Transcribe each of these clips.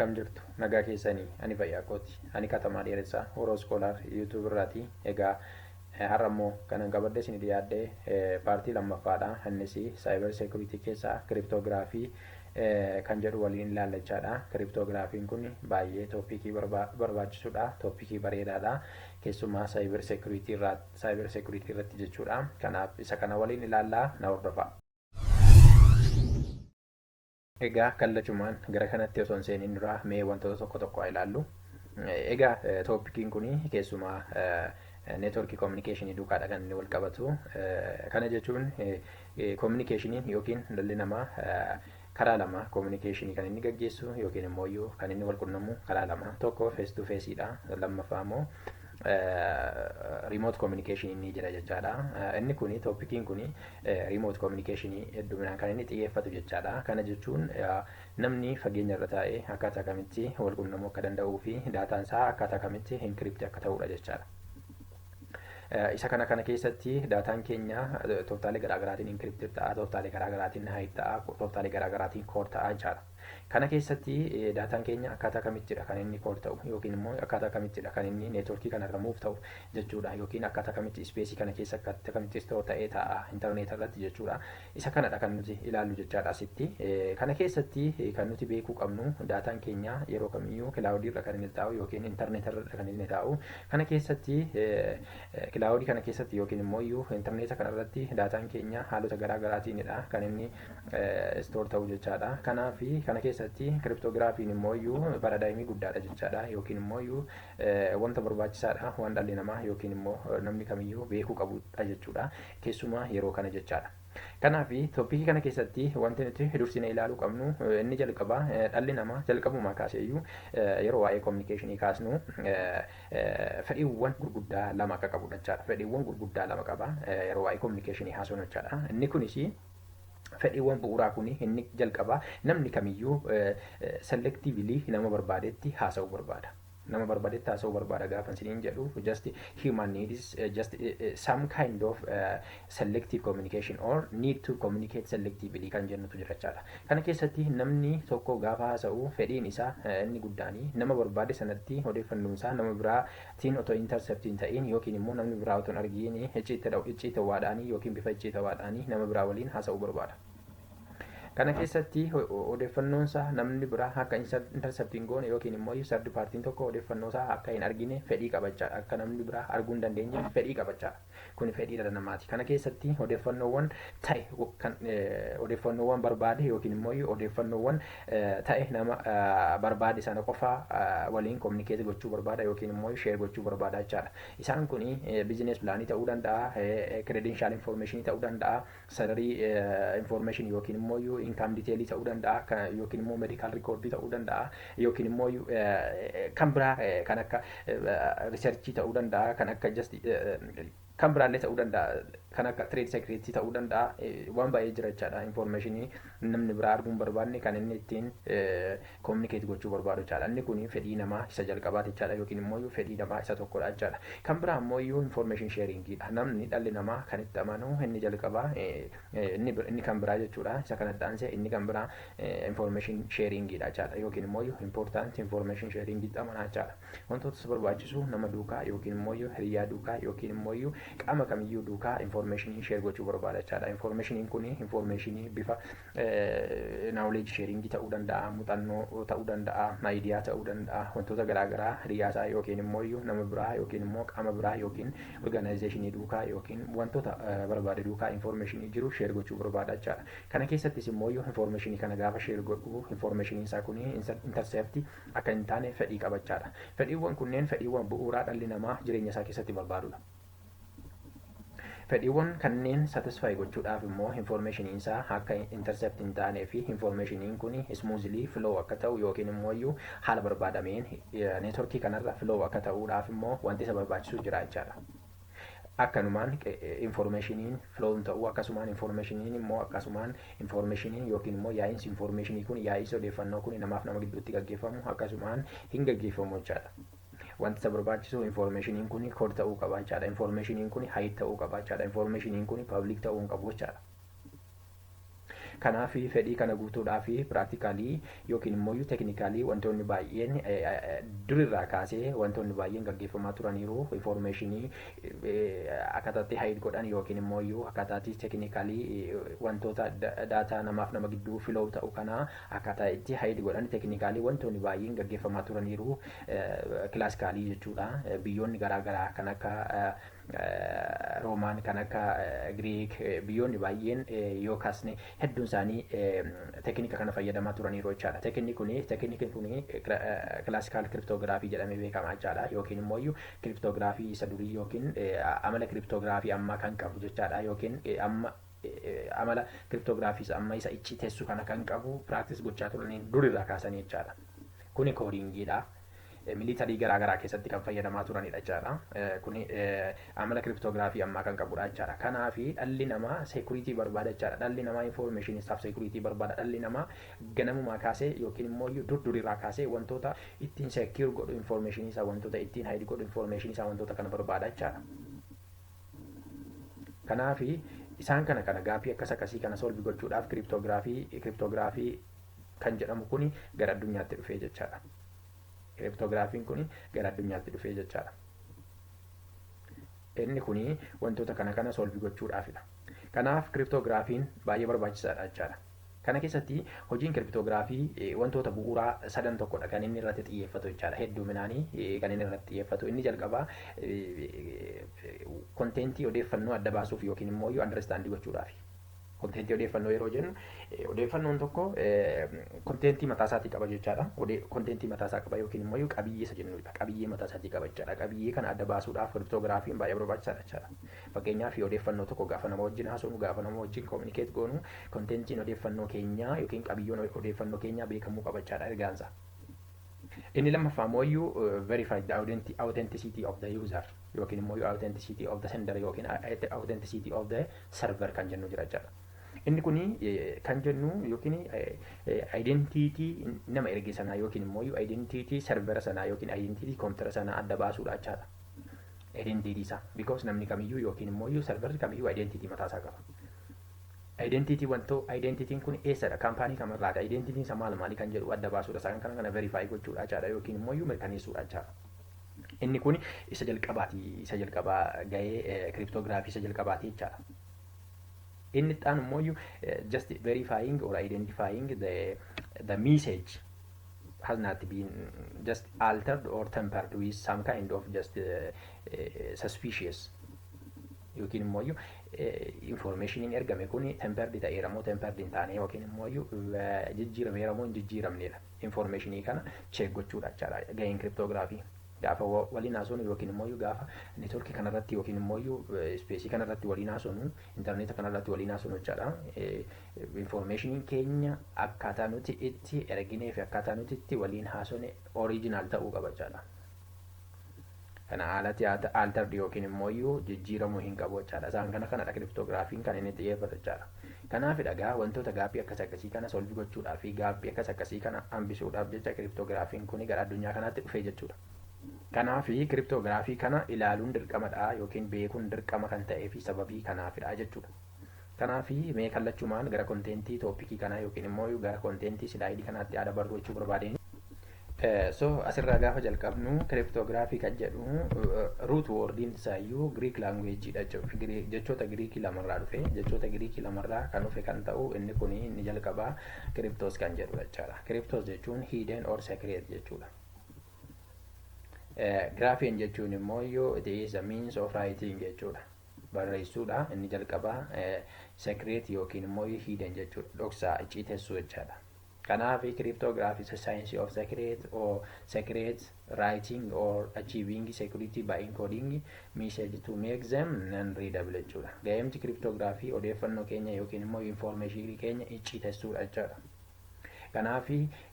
Akkam jirtu? Nagaa keessanii? Ani fayyaa kooti. Ani Katamaa Dheeressaa Horoo Scholar YouTube irraati. Egaa har'a immoo kanan qabadhe isin dhiyaadhe part lammaffaadha. Innis cyber security keessaa cryptography kan jedhu waliin ilaallachaadha. Cryptographyn kun baay'ee topic barbaachisudha. Topic bareedaadha. Keessumaa cyber security irraa, cyber security irratti jechuudha. Kanaaf isa kana waliin ilaallaa, na hordofaa. Egaa kallachumaan gara kanatti osoo hin seeniin dura mee wantoota tokko tokko haa ilaallu. Egaa topiciin kun keessumaa network communication duukaadha kan inni wal qabatu. Kana jechuun communicationiin yookiin dhalli namaa karaa lama communication kan inni gaggeessu yookiin immoo kan inni wal qunnamu karaa lama. Tokko face to faceiidha. Lammaffaa immoo remote communication ni jira jechaadha. Inni kuni, topiciin kuni, remote communication hedduminaan kan inni xiyyeeffatu jechaadha. Kana jechuun namni fageenya irra taa'ee akkaataa kamitti wal qunnamuu akka danda'uu fi dataan isaa akkaataa kamitti encrypt akka ta'udha jechaadha. Isa kana keessatti dataan keenya tooftaalee garaagaraatiin encrypt ta'a, tooftaalee garaagaraatiin hide ta'a, tooftaalee garaagaraatiin code ta'a jechaadha. Kana keessatti dataan keenya akkaataa kamittidha kan inni code ta'u yookiin immoo akkaataa kamittidha kan inni network kanarra move ta'u jechuudha, yookiin akkaataa kamitti space kana keessa akkaataa kamitti store ta'ee ta'a intarneeta irratti jechuudha. Isa kanadha kan nuti ilaallu jechaadha asitti. Kana keessatti kan nuti beekuu qabnu dataan keenya yeroo kamiyyuu cloud irra kan inni taa'u yookiin intarneeta irra kan inni taa'u. Kana keessatti, cloud kana keessatti yookiin immoo iyyuu intarneeta kanarratti dataan keenya haalota garaa garaatiinidha kan inni store ta'u jechaadha. Kanaaf kana keessatti cryptographyn immoo iyyuu paradigm guddaadha jechaadha, yookiin immoo iyyuu wanta barbaachisaadha, waan dhalli namaa yookiin immoo namni kamiyyuu beekuu qabudha jechuudha. Keessumaa yeroo kana jechaadha. Kanaaf topic kana keessatti wanti nuti dursine ilaaluu qabnu inni jalqabaa, dhalli namaa jalqabumaa kaaseeyyuu yeroo waa'ee communication kaasnu fedhiiwwan gurguddaa lama akka qabudha jechaadha. Fedhiiwwan gurguddaa lama qaba yeroo waa'ee communication haasofnu jechaadha. Inni kunis, fedhiiwwan bu'uuraa kun, inni jalqabaa namni kamiyyuu selectively nama barbaadetti haasa'uu barbaada. Nama barbaadetti haasa'uu barbaada gaafa isiniin jedhu, just human needs just some kind of selective communication or need to communicate selectively kan jennutu jira jechaadha. Kana keessatti namni tokko gaafa haasa'u fedhiin isaa inni guddaanii nama barbaade sanatti odeeffannoon isaa nama biraatiin otoo intercept hin ta'in yookiin immoo namni biraa otoo hin argiin icciitawaadhaanii yookiin bifa icciitawaadhaanii nama biraa waliin haasa'uu barbaada. Kana keessatti odeeffannoon isaa namni biraa akka intercept hin goone yookiin immoo third partyn tokko odeeffannoo isaa akka hin argine fedhii qabachaadha. Akka namni biraa arguu hin dandeenye fedhii qabachaadha. Kun fedhii dhala namaati. Kana keessatti odeeffannoowwan ta'e kan odeeffannoowwan barbaade yookiin immoo odeeffannoowwan ta'e nama barbaade sana qofa waliin communicate gochuu barbaada yookiin immoo share gochuu barbaada jechaadha. Isaan kun business plan ta'uu danda'a, credential information ta'uu danda'a, salary information yookiin immoo income detail ta'uu danda'a, yookiin immoo medical record ta'uu danda'a, yookiin immoo kan biraa kan akka research ta'uu danda'a, kan akka just kan biraallee ta'uu danda'a, kan akka trade secret ta'uu danda'a. Waan baay'ee jira jechaadha, information namni biraa arguu hin barbaanne kan inni ittiin communicate gochuu barbaadu jechaadha. Inni kun fedhii namaa isa jalqabaati jechaadha, yookiin immoo fedhii namaa isa tokkodha jechaadha. Kan biraa immoo iyyuu information sharingidha. Namni, dhalli namaa kan itti amanu inni jalqabaa, inni kan biraa jechuudha, isa kanatti aansee inni kan biraa information sharingidha jechaadha, yookiin immoo important information sharingitti amanaa jechaadha. Wantoota isa barbaachisu nama duukaa yookiin immoo hiriyaa duukaa yookiin immoo qaama kamiyyuu duukaa information share gochuu barbaada jechaadha. Informationiin kun information bifa knowledge sharing ta'uu danda'a, muuxannoo ta'uu danda'a, idea ta'uu danda'a, wantoota garaagaraa hiriyaasaa yookiin immoo nama biraa yookiin immoo qaama biraa yookiin organization duukaa yookiin wantoota barbaade duukaa information jiru share gochuu barbaada jechaadha. Kana keessattis immoo information kana gaafa share godhu information isaa kun intercept akka hin taane fedhii qabachaadha. Fedhiiwwan kunneen fedhiiwwan bu'uuraa dhalli namaa jireenya isaa keessatti barbaadudha. Fedhiiwwan kanneen satisfy gochuudhaaf immoo informationiin isaa akka intercept hin taanee fi informationiin kun smoothly flow akka ta'u yookiin immoo iyyuu haala barbaadameen network kanarra flow akka ta'uudhaaf immoo wanti isa barbaachisu jira jechaadha. Akkanumaan informationiin flow ta'uu, akkasumaan informationiin immoo, akkasumaan informationiin yookiin immoo yaa'iinsi information kun, yaa'iinsi odeeffannoo kun namaaf nama gidduutti gaggeeffamu akkasumaan hin gaggeeffamu jechaadha. Wanti isa barbaachisu informationiin kun code ta'uu qaba jechaadha. Informationiin kun hide ta'uu qaba jechaadha. Informationiin kun public ta'uu hin qabu jechaadha. Kanaaf fedhii kana guutuudhaaf practically yookiin immoo technically wantoonni baay'een durirraa kaasee wantoonni baay'een gaggeeffamaa turaniiru. Informationii akkaataatti hide godhan yookiin immoo akkaataatti technically wantoota data namaaf nama gidduu flow ta'u kana akkaataa itti hide godhan technically wantoonni baay'een gaggeeffamaa turaniiru classically jechuudha. Biyyoonni garaagaraa kan akka Roomaan, kan akka Giriik, biyyoonni baay'een yoo kaasne hedduun isaanii teeknika kana fayyadamaa turaniiru jechaadha. Teeknikni kuni classical cryptography jedhamee beekama jechaadha. Yookiin immoo cryptography isa durii yookiin amala cryptography ammaa kan qabu jechaadha. Yookiin amma amala cryptography amma isa icciteessu kana kan qabu practice gochaa turaniin durirraa kaasanii jechaadha. Kuni codingiidha. Military garaa garaa keessatti kan fayyadamaa turanidha jechaadha. Kuni amala cryptography ammaa kan qabudha jechaadha. Kanaafi dhalli namaa security barbaada jechaadha. Dhalli namaa information isaaf security barbaada. Dhalli namaa ganamumaa kaasee yookiin immoo dur durirraa kaasee wantoota ittiin secure godhu information isaa, wantoota ittiin hide godhu information isaa, wantoota kana barbaada jechaadha. Kanaafi isaan kana gaaffii akkas akkasii kana solve gochuudhaaf cryptography kan jedhamu kuni gara addunyaatti dhufee jechaadha. Cryptographyn kun gara addunyaatti dhufee jechaadha. Inni kuni wantoota kana kana solve gochuudhaafidha. Kanaaf cryptographyn baay'ee barbaachisaadha jechaadha. Kana keessatti hojiin cryptography wantoota bu'uuraa sadan tokkodha kan inni irratti xiyyeeffatu jechaadha. Hedduminaanii kan inni irratti xiyyeeffatu inni jalqabaa contentii odeeffannoo adda baasuuf yookiin immoo understand gochuudhaafi. Contentii odeeffannoo yeroo jennu, odeeffannoon tokko contentii mataa isaatii qaba jechaadha. Contentii mataa isaa qaba yookiin immoo qabiyyee isa jennudha. Qabiyyee mataa isaatii qaba jechaadha. Qabiyyee kana adda baasuudhaaf cryptographyn baay'ee barbaachisaadha jechaadha. Fakkeenyaaf, odeeffannoo tokko gaafa nama wajjin haasofnu, gaafa nama wajjin communicate goonu, contentiin odeeffannoo keenyaa yookiin qabiyyoon odeeffannoo keenyaa beekamuu qaba jechaadha ergaansa. Inni lammaffaa immoo verify the authenticity of the user yookiin immoo authenticity of the sender yookiin authenticity of the server kan jennu jira jechaadha. Inni kuni kan jennu yookiin identity nama erge sanaa yookiin immoo identity servera sanaa yookiin identity koompitara sanaa adda baasuudha jechaadha. Identity isaa, because namni kamiyyuu yookiin immoo serverri kamiyyuu identity mataa isaa qaba. Identity wantoo identityn kun eessadha, kaampaanii kamirraati, identityn isaa maal maali kan jedhu adda baasuudha. Isaan kana kana verify gochuudha jechaadha yookiin immoo mirkaneessuudha jechaadha. Inni kun isa jalqabaati, isa jalqabaa gahee cryptography isa jalqabaati jechaadha. Inni itti aanu immoo just verifying or identifying the message has not been just altered or tampered with some kind of just suspicious yookiin immoo informationiin ergame kun tampered ta'eera moo tampered hin taane yookiin immoo jijjiirameera moo hin jijjiiramneedha. Informationii kana check gochuudha jechaadha gaheen cryptography. Gaafa waliin haasofnu yookiin immoo gaafa networkii kanarratti yookiin immoo spaceii kanarratti waliin haasofnu, intarneeta kanarratti waliin haasofnu jechaadha. Informationiin keenya akkaataa nuti itti erginee fi akkaataa nuti itti waliin haasofne original ta'uu qaba jechaadha. Kana haalatti altered yookiin immoo jijjiiramuu hin qabu jechaadha. Isaan kana kanadha cryptographyn kan inni xiyyeeffatu jechaadha. Kanaaf egaa wantoota gaaffii akkas akkasii kana solve gochuudhaa fi gaaffii akkas akkasii kana hambisuudhaaf jecha cryptographyn kun gara addunyaa kanaatti dhufee jechuudha. Kanaaf cryptography kana ilaaluun dirqamadha yookiin beekuun dirqama kan ta'ee fi sababii kanaafidha jechuudha. Kanaaf mee kallachumaan gara contentii topicii kanaa yookiin immoo gara contentii slideii kanaatti yaada barruu jechuu barbaadeen. So asirraa gaafa jalqabnu, cryptography kan jedhu root wordiin isaayyuu Greek languageiidha jechuudha. Jechoota Giriikii lamarraa dhufe, jechoota Giriikii lamarraa kan dhufe kan ta'u, inni kuni inni jalqabaa kryptos kan jedhudha jechaadha. Kryptos jechuun hidden or secret jechuudha. Graphein jechuun immoo yoo it is a means of writing jechuudha. Barreessuudha. Inni jalqabaa secret yookiin immoo hidden jechuudha. Dhoksaa, icciitessuu jechaadha. Kanaaf cryptography is a science of secret or secret writing or achieving security by encoding message to make them non-readable jechuudha. Ga'eemti cryptography odeeffannoo keenya yookiin immoo information keenya icciitessuudha jechaadha. Kanaaf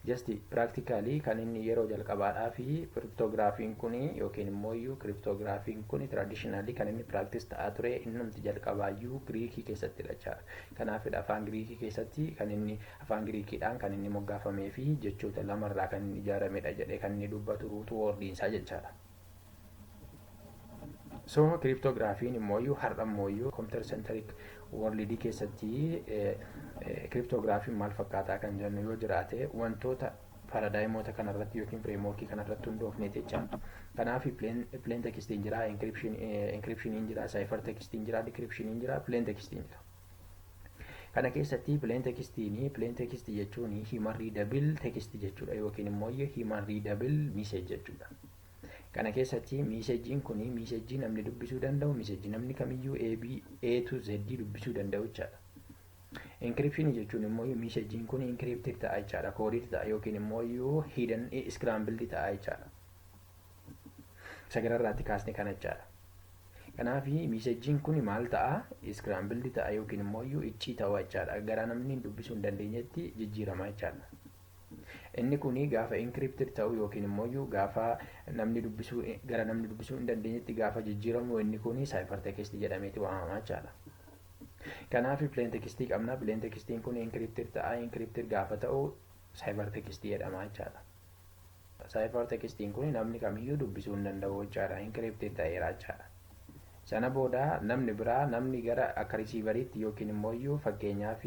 just practically kan inni yeroo jalqabaadhaa fi cryptographyn kun yookiin immoo cryptographyn kun traditionally kan inni practice ta'aa ture innumti jalqabaayyuu Giriikii keessattidha jechaadha. Kanaafidha afaan Giriikii keessatti kan inni afaan Giriikiidhaan kan inni moggaafamee fi jechoota lamarraa kan inni ijaaramedha jedhee kan inni dubbatu root wordiinsaa jechaadha. So cryptographyiin immooyyuu har'a immooyyuu computer centric worldii keessatti cryptographyiin maal fakkaataa kan jennu yoo jiraate, wantoota paradigmoota kanarratti yookiin frameworkii kanarratti hundoofne jechaadha. Kanaaf plain textiin jira, encryptioniin jira, cipher textiin jira, decryptioniin jira, plain textiin jira. Kana keessatti plain textiin, plain text jechuun human readable text jechuudha yookiin immoo human readable message jechuudha. Kana keessatti messageiin kun messageii namni dubbisuu danda'u, messageii namni kamiyyuu A, B, A to Z dubbisuu danda'u jechaadha. Encryption jechuun immoo messageiin kun encrypted ta'a jechaadha, coded ta'a yookiin immoo hidden, scrambled ta'a jechaadha. Isa gararraatti kaasne kana jechaadha. Kanaaf messageiin kun maal ta'a? Scrambled ta'a yookiin immoo iccii ta'u jechaadha. Gara namni dubbisuu hin dandeenyetti jijjiirama jechaadha. Inni kun gaafa encrypted ta'u yookiin immoo gaafa namni dubbisuu gara namni dubbisuu hin dandeenyetti gaafa jijjiiramu, inni kun cipher text jedhameeti waamama jechaadha. Kanaaf plain textii qabna. Plain textiin kun encrypted ta'a. Encrypted gaafa ta'u cipher text jedhama jechaadha. Cipher textiin kun namni kamiyyuu dubbisuu hin danda'u jechaadha. Encrypted ta'eera jechaadha. Sana booda namni biraa, namni gara akka receiveriitti yookiin immoo fakkeenyaaf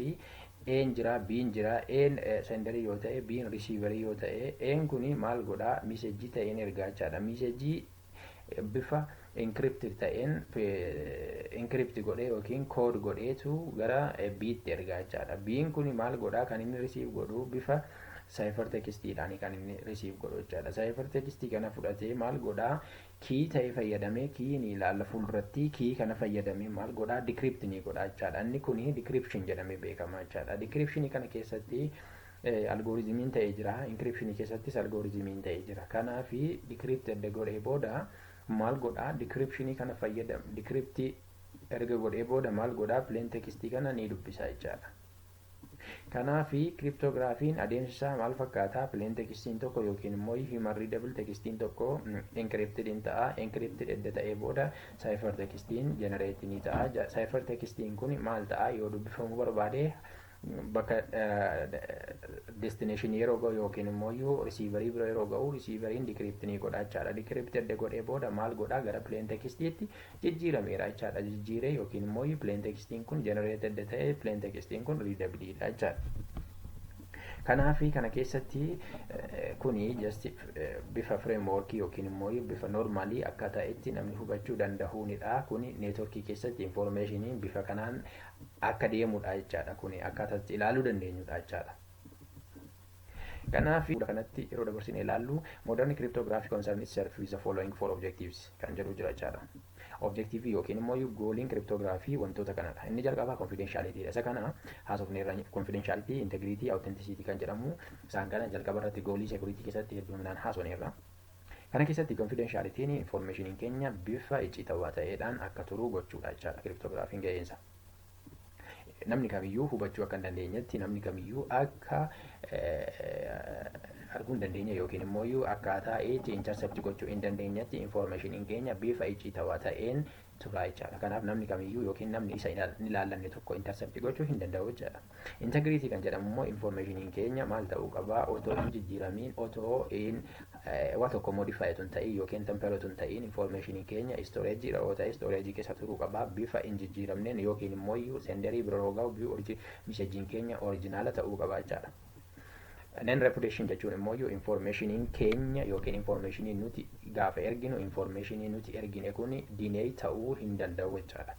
A'n jira, B'n jira, A'n senderii yoo ta'e, B'n receiverii yoo ta'e, A'n kun maal godhaa? Messageii ta'een ergaa jechaadha. Messageii bifa encrypted ta'een encrypt godhee yookiin code godheetu gara B'tti ergaa jechaadha. B'n kun maal godhaa? Kan inni receive godhu bifa cipher textiidhaan kan inni receive godhu jechaadha. Cipher textii kana fudhatee maal godhaa? Key ta'e fayyadamee, key ni ilaalla fuulduratti, key kana fayyadamee maal godhaa? Decrypt ni godha jechaadha. Inni kun decryption jedhamee beekama jechaadha. Decryption kana keessatti algorithmiin ta'ee jira. Encryption keessattis algorithmiin ta'ee jira. Kanaaf decrypt erga godhee booda maal godhaa? Decryption kana fayyadam, decrypt erga godhee booda maal godhaa? Plain textii kana ni dubbisa jechaadha. Kanaaf cryptographyiin adeemsi isaa maal fakkaata? Plain textiin tokko yookiin immoo human readable textiin tokko encrypted in ta'a. Encrypted edda ta'ee booda cipher textiin generate ni ta'a. Cipher textiin kun maal ta'a? Yoo dubbifamuu barbaade bakka destination yeroo ga'u yookiin immoo receiverii bira yeroo ga'u, receiveriin decrypt ni godha jechaadha. Decrypt edda godhee booda maal godha? Gara plain textiitti jijjiirameera jechaadha. Jijjiiree yookiin immoo plain textiin kun generate edda ta'e, plain textiin kun readableidha jechaadha. Kanaaf kana keessatti kuni just bifa frameworkii yookiin immoo bifa normalii akkaataa itti namni hubachuu danda'uunidha. Kuni networkii keessatti informationiin bifa kanaan akka deemudha jechaadha. Kuni akkaataa itti ilaaluu dandeenyudha jechaadha. Kanaaf kanatti yeroo dabarsine ilaallu, modern cryptography concerns itself with the following four objectives kan jedhu jira jechaadha. Objective yookiin immoo goaliin cryptography wantoota kanadha. Inni jalqabaa confidentiality dha. Isa kana haasofne irra, confidentiality, integrity, authenticity kan jedhamu isaan kana jalqaba irratti goalii security keessatti hedduminaan haasofneerra. Kana keessatti confidentiality'n informationiin keenya bifa iccitawaa ta'eedhaan akka turu gochuudha jechaadha cryptographyiin ga'eensa. Namni kamiyyuu hubachuu akka hin dandeenyetti, namni kamiyyuu akka arguu hin dandeenye yookiin immoo akkaataa itti intercept gochuu hin dandeenyetti informationiin keenya bifa iccitawaa ta'een tura jechaadha. Kanaaf namni kamiyyuu yookiin namni isa hin ilaallanne tokko intercept gochuu hin danda'u jechaadha. Integrity kan jedhamu immoo informationiin keenya maal ta'uu qaba? Otoo hin jijjiiramiin, otoo hin waa tokko modify otoo hin ta'in yookiin tamper otoo hin ta'in, informationiin keenya storage yoo ta'e storage keessa turuu qaba, bifa hin jijjiiramneen yookiin immoo senderii bira yeroo ga'u messageiin keenya originala ta'uu qaba jechaadha. Non repudiation jechuun immoo informationiin keenya yookiin informationiin nuti gaafa erginu, informationii nuti ergine kun deny ta'uu hin danda'u jechaadha.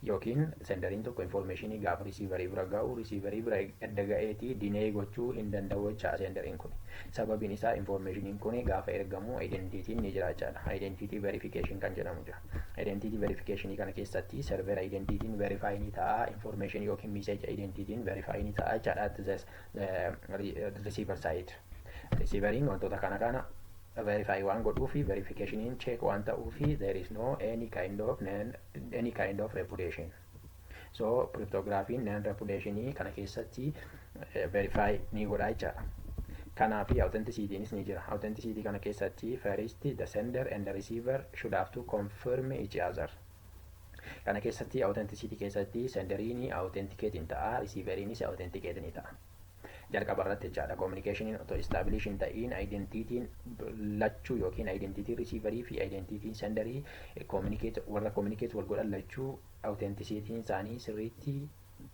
Yookiin senderiin tokko informationii gaafa receiverii bira ga'u, receiverii bira edda ga'eetii deny gochuu hin danda'u jechaadha senderiin kun. Sababiin isaa informationiin kun gaafa ergamu identityiin ni jira jechaadha. Identity verification kan jedhamu jira. Identity verification kana keessatti server identityiin verify ni ta'a, information yookiin message identityiin verify ni ta'a jechaadha. Receiver side. Receiveriin wantoota kana kana verify waan godhuu fi verificationin check waan ta'uu fi there is no any kind of repudiation. So cryptography non repudiationii kana keessatti verify ni godha jechaadha. Kanaaf authenticitynis ni jira. Authenticity kana keessatti first the sender and the receiver should have to confirm each other. Kana keessatti authenticity keessatti senderiin authenticate ta'a, receiveriinis authenticate ni ta'a. Jalqaba irratti jechaadha. Communicationiin otoo establish hin ta'iin identityn lachuu yookiin identity receiverii fi identityn senderii communicate warra communicate wal godhan lachuu authenticityn isaanii sirriitti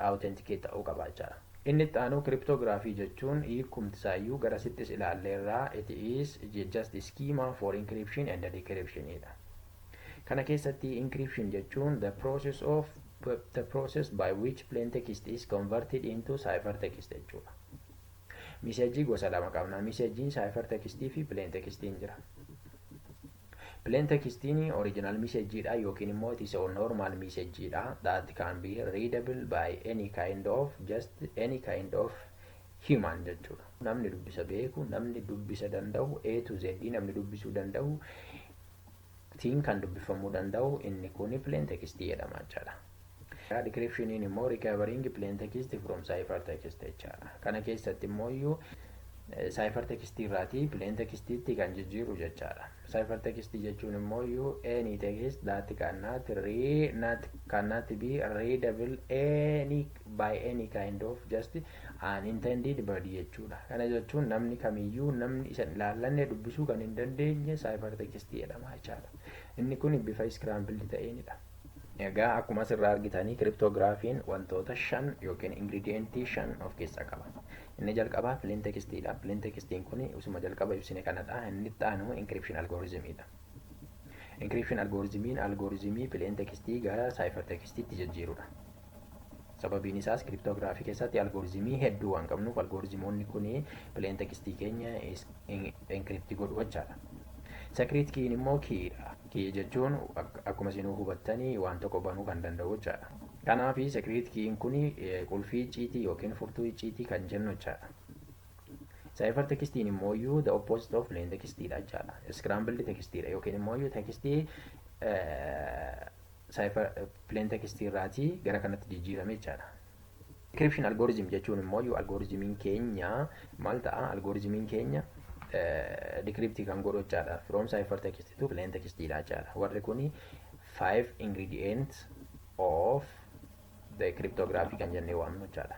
authenticate ta'uu qaba jechaadha. Inni itti aanu cryptography jechuun hiikumti isaayyuu gara sittis ilaalleerraa, it is just schema for encryption and decryption dha. Kana keessatti encryption jechuun the process by which plain text is converted into cipher text jechuudha. Messageii gosa lama qabna. Messageiin cipher textii fi plain textiin jira. Plain textiin original messageidha yookiin immoo it is a normal messageidha that can be readable by any kind of just any kind of human jechuudha. Namni dubbisa beeku, namni dubbisa danda'u, A to Z namni dubbisuu danda'u tiin kan dubbifamuu danda'u, inni kun plain text jedhama jechaadha. Decryptioniin immoo recovering plain text from cipher text jechaadha. Kana keessatti immoo iyyuu cipher text irraatii plain textiitti kan jijjiiru jechaadha. Cipher text jechuun immoo iyyuu any text that cannot read not cannot be readable any by any kind of just unintended body jechuudha. Kana jechuun namni kamiyyuu, namni isa ilaallanne dubbisuu kan hin dandeenye cipher text jedhama jechaadha. Inni kun bifa scrambled ta'eenidha. Egaa akkuma asirraa argitanii cryptographyn wantoota shan yookiin ingredientii shan of keessaa qaba. Inni jalqabaa plain textiidha. Plain textiin kun usuma jalqaba ibsine kanadha. Inni itti aanu encryption algorithmiidha. Encryption algorithmiin algorithmii plain textii gara cipher textiitti jijjiirudha. Sababiin isaas cryptography keessatti algorithmii hedduu waan qabnuuf, algorithmoonni kun plain textii keenya encrypt godhu jechaadha. Secret keyin immoo keydha. Key jechuun akkuma isinuu hubattanii waan tokko banuu kan danda'u jechaadha. Kanaaf secret keyin kun qulfii icciitii yookiin furtuu icciitii kan jennu jechaadha. Cipher textiin immoo iyyuu the opposite of plain textiidha jechaadha. Scrambled textiidha yookiin immoo iyyuu textii cipher plain textii irraatii gara kanatti jijjiirame jechaadha. Encryption algorithm jechuun immoo iyyuu algorithmiin keenya maal ta'a? Algorithmiin keenya decrypt kan godhu jechaadha. From cipher text to plain textiidha jechaadha. Warri kuni five ingredients of the cryptography kan jennee waamnu jechaadha.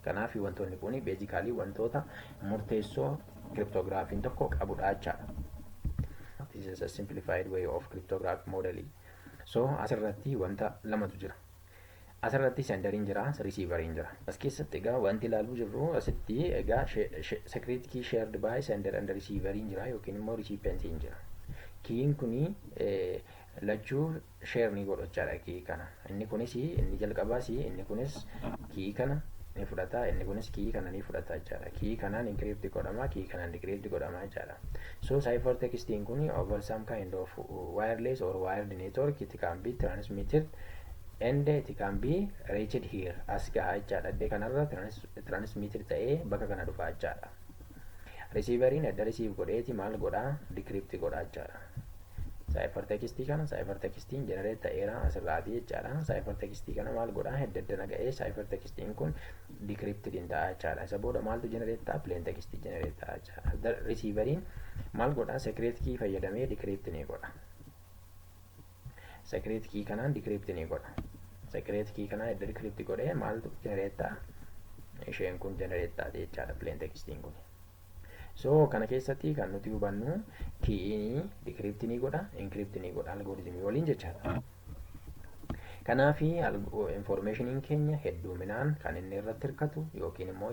Kanaaf wantoonni kun basically wantoota murteessoo cryptographyn tokko qabudha jechaadha. This is a simplified way of cryptographic modeling. So asirratti wanta lamatu jira. Asirratti senderiin jira, receiveriin jira. As keessatti egaa wanti ilaaluu jirru asitti egaa secret key shared by sender and receiveriin jira yookiin immoo recipientiin jira. Keyin kuni lachuu share ni godhu jechaadha key kana. Inni kunis, inni jalqabaas, inni kunis key kana ni fudhata, inni kunis key kana ni fudhata jechaadha. Key kanaan encrypt godhama, key kanaan decrypt godhama jechaadha. So cipher textiin kun over some kind of wireless or wired network it can be transmitted and it can be reached here, as gahaa jechaadha. Iddoo kanarra transmitted ta'ee bakka kana dhufa jechaadha. Receiveriin edda receive godheeti maal godhaa? Decrypt godhaa jechaadha. Cipher textii kana, cipher textiin generate ta'eera asirraatii jechaadha. Cipher textii kana maal godhaa? Edda edda naga'ee cipher textiin kun decrypted hin ta'a jechaadha. Isa booda maaltu generate ta'a? Plain textii generate ta'a jechaadha. Receiveriin maal godhaa? Secret key fayyadamee decrypt ni godha. Secret key kanaan decrypt ni godha. Secret key kanaan edda decrypt godhee maaltu generate ta'a? Isheen kun generate taate jechaadha, plain textiin kun. So kana keessatti kan nuti hubannu keyin decrypt ni godha, encrypt ni godha algorithmii waliin jechaadha. Kanaaf informationiin keenya hedduminaan kan inni irratti hirkatu yookiin immoo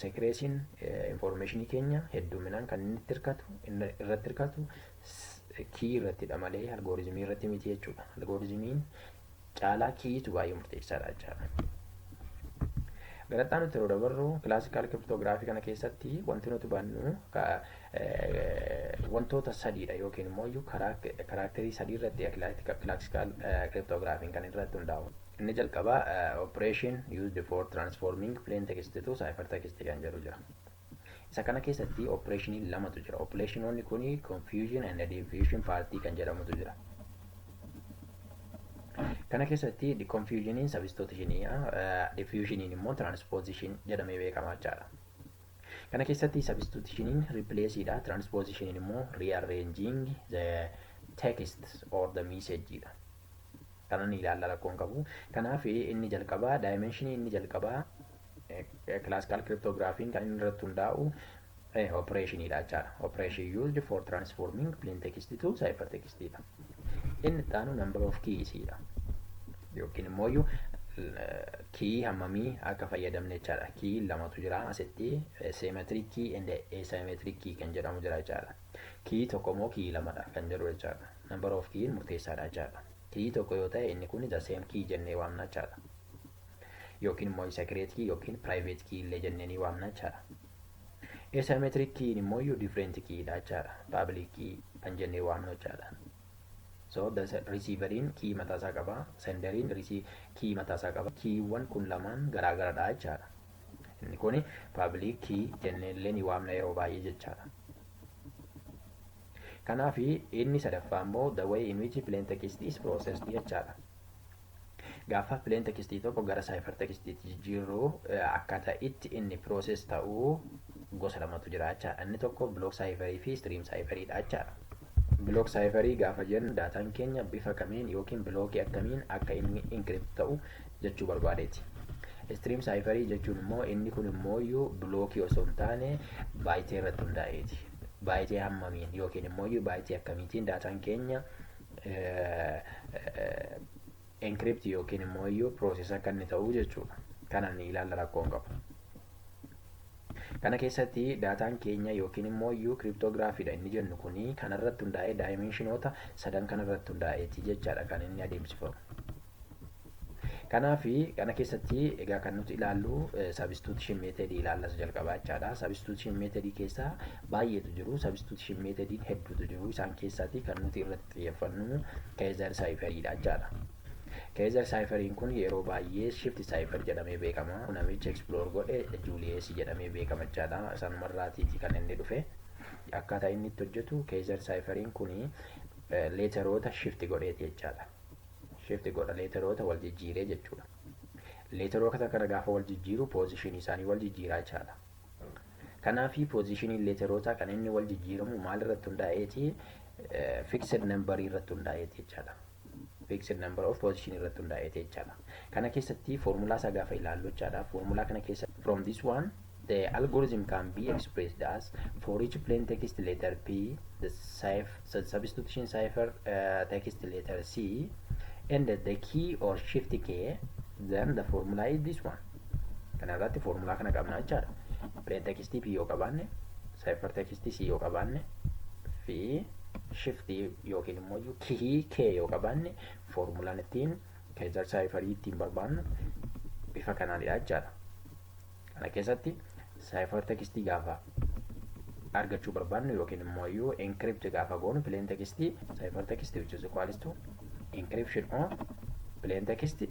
secrecyn informationii keenya hedduminaan kan inni hirkatu irratti hirkatu key irrattidha malee algorithmii irratti miti jechuudha. Algorithmiin caalaa keyitu baay'ee murteessaadha jechaadha. Garaxaa nuti yeroo dabarru classical cryptography kana keessatti wanti nuti hubannu wantoota sadiidha yookiin immoo characterii sadii irratti classical cryptographyn kan irratti hundaa'u. Inni jalqabaa operation used for transforming plain text to cipher text kan jedhu jira. Isa kana keessatti operationii lamatu jira. Operationoonni kuni confusion and diffusion partii kan jedhamutu jira. Kana keessatti confusioniin substitutionii, diffusioniin immoo transposition jedhamee beekama jechaadha. Kana keessatti substitutioniin replaceidha, transpositioniin immoo rearranging the text or the message dha. Kana ni ilaalla, rakkoon qabu. Kanaaf inni jalqabaa dimensionii inni jalqabaa Classical cryptography kan inni irratti hundaa'u operationiidha jechaadha. Operation used for transforming plain text to cipher text dha. Inni itti aanu number of keys dha. Yookiin immoo key hammamii akka fayyadamne jechaadha. Key lamatu jira asitti, symmetric key and asymmetric key kan jedhamu jira jechaadha. Key tokko immoo key lamadha kan jedhu jechaadha. Number of key murteessaadha jechaadha. Key tokko yoo ta'e, inni kun the same key jennee waamna jechaadha. Yookiin immoo secret key yookiin private key illee jennee ni waamna jechaadha. Asymmetric key immoo iyyuu different key dha jechaadha. Public key kan jennee waamnu jechaadha. So the receiveriin key mataasaa qaba, senderiin key mataasaa qaba. Keywwan kun lamaan garaagaradha jechaadha. Inni kun public key jennee illee ni waamna yeroo baay'ee jechaadha. Kanaaf inni sadaffaa immoo the way in which plain text is processed jechaadha. Gaafa plain text tokko gara cipher textiitti jijjiirru, akkaataa itti inni process ta'uu gosa lamatu jira jechaadha. Inni tokko block cipherii fi stream cipheriidha jechaadha. Block cipherii gaafa jennu, daataan keenya bifa kamiin yookiin blockii akkamiin akka inni encrypt ta'u jechuu barbaadeeti. Stream cipherii jechuun immoo, inni kun immoo iyyuu blockii osoo hin taane byteii irratti hundaa'eeti. Byteii hammamiin yookiin immoo byteii akkamiitiin daataan keenya encrypt yookiin immoo iyyuu process akka inni ta'u jechuudha. Kana ni ilaalla, rakkoo hin qabu. Kana keessatti daataan keenya yookiin immoo iyyuu cryptographydha inni jennu kuni kanarratti hundaa'ee, dimensionoota sadan kanarratti hundaa'eeti jechaadha kan inni adeemsifamu. Kanaaf kana keessatti egaa kan nuti ilaallu substitution methodii ilaallas jalqabaa jechaadha. Substitution methodii keessaa baay'eetu jiru. Substitution methodiin hedduutu jiru. Isaan keessaati kan nuti irratti xiyyeeffannu Caesar cipheriidha jechaadha. Caesar cipheriin kun yeroo baay'ee shift cipher jedhamee beekama. Namichi explore godhe Julius jedhamee beekama jechaadha. Sanumarraatiiti kan inni dhufe. Akkaataa inni itti hojjetu, Caesar cipheriin kun letteroota shift godheeti jechaadha. Shift godha, letteroota wal jijjiiree jechuudha. Letteroota kana gaafa wal jijjiiru, positionii isaanii wal jijjiiraa jechaadha. Kanaafi positioniin letteroota kan inni wal jijjiiramu maal irratti hundaa'eeti? Fixed number irratti hundaa'eeti jechaadha. Fixed number of position irratti hundaa'eeti jechaadha. Kana keessatti foormulaa isaa gaafa ilaallu jechaadha. Foormulaa kana keessa, from this one, the algorithm can be expressed as for each plain text letter P, the substitution cipher text letter C and the key or shift K, then the formula is this one. Kana irratti foormulaa kana qabna jechaadha. Plain text P yoo qabaanne, cipher text C yoo qabaanne fi shift yookiin immoo key K yoo qabaanne, foormulaan ittiin Caesar cipherii ittiin barbaannu bifa kanaanidha jechaadha. Kana keessatti cipher text gaafa argachuu barbaannu yookiin immoo iyyuu encrypt gaafa goonu plain text, cipher text which is equals to encryption of plain text